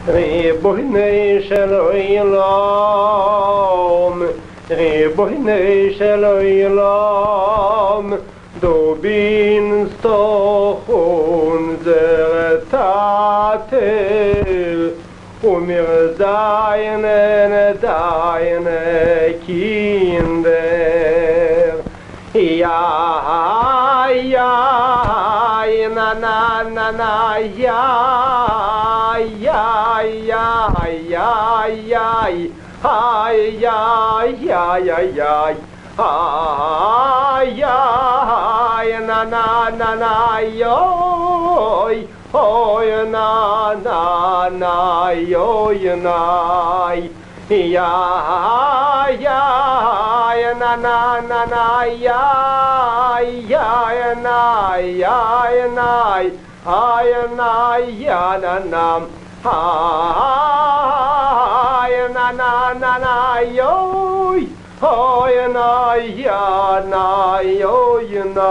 ריבונו של עולם, ריבונו של עולם, du bist doch unser Tate, und wir seien deine Kinder. Ja, ja, na, na, na, na, ja, ja, ja, ja, ja, ja, ja, ja, ja, ja, na, na, na, na, oi, oi, na, na, na, oi, na, ja, ja, na, na, na, na, ja, ja, na, ja, na, ja, na, ja, na, na, ha, na, na, na, na, oi, oi, na, ja, na, oi, na.